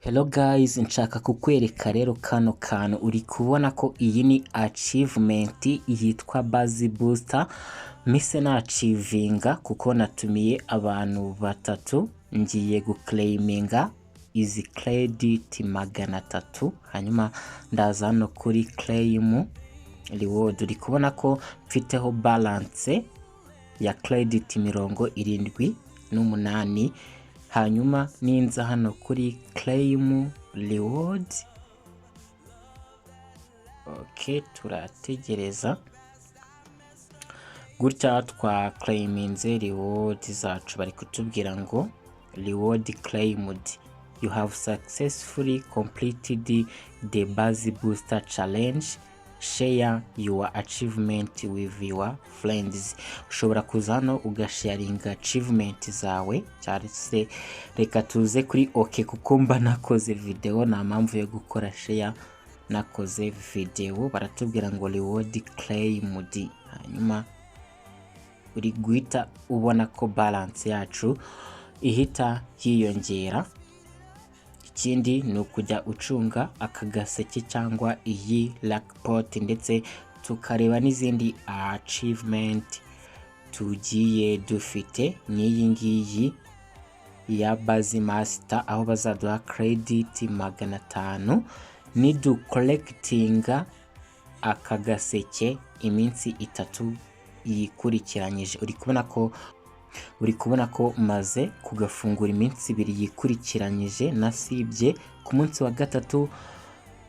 Hello guys, nshaka kukwereka rero kano kantu. Uri kubona ko iyi ni achievement yitwa Buzz Booster mise nachievinga, kuko natumiye abantu batatu. Ngiye guclaiminga izi credit 300, hanyuma ndaza hano kuri claim reward. Uri kubona ko mfiteho balance ya credit 78. Hanyuma ninza hano kuri claim reward, ok, turategereza gutya. Twa claiminze reward zacu. Bari kutubwira ngo "Reward claimed. You have successfully completed the Buzz Booster challenge. Share your achievement with your friends." Ushobora kuza hano ugasharinga achievement zawe, cyangwa se reka tuze kuri ok, kuko mba nakoze video, nta mpamvu yo gukora share nakoze video. Baratubwira ngo "Reward claimed." Hanyuma uri guhita ubona ko balance yacu ihita yiyongera. Ikindi ni ukujya ucunga aka gaseke cyangwa iyi jackpot, ndetse tukareba n'izindi achievement tugiye dufite, nk'iyi ngiyi ya Buzz Master, aho bazaduha credit 500 niducollectinga aka gaseke iminsi 3 yikurikiranyije. Uri kubona ko maze kugafungura iminsi 2 yikurikiranyije, nasibye. Ku munsi wa gatatu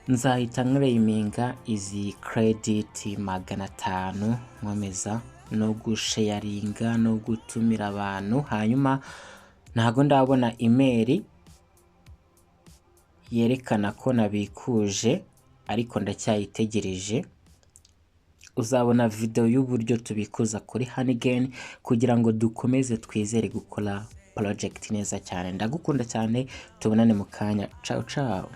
nzahita nclaiminga izi credit 500, nkomeza no gusharinga no gutumira abantu. Hanyuma ntago ndabona email yerekana ko nabikuje, ariko ndacyayitegereje. Uzabona video y'uburyo tubikuza kuri Honeygain kugira ngo dukomeze twizere gukora project neza cyane. Ndagukunda cyane, tubonane mu kanya. Ciao ciao.